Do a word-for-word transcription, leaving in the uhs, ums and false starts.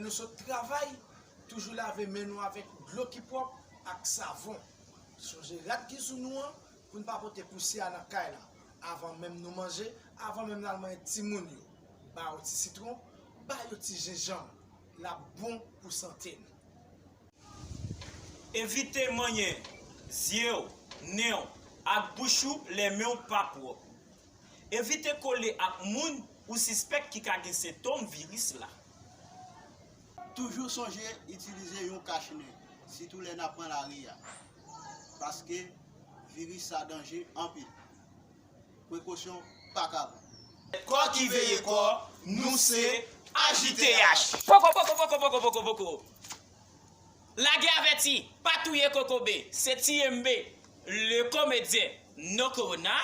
Nou sot travay, toujou lave men nou avèk dlo ki pwòp ak savon. Sonje rad ki sou nou an, pou n pa pote pousyè a nan kay la. Avan menm nou manje, avan menm n al manyen timoun yo, ba yo ti sitwon, ba yo ti jenjanm, l ap bon pou sante nou. Evite manyen zye w, nen w, ak bouch ou lè men w pa pwòp. Evite kole ak moun ou sispèk ki ka gen sentòm viris la. Toujou sonje itilize yon kach nen, sitou lè n ap pran lari a, paske viris sa danje anpil. Prekosyon pa ka bon. Kò ki veye kò, nou se H I T H. Poko, poko, poko, poko, poko, poko. Lagè avèti, pa touye kokobe, se T M B, le comédien, no corona.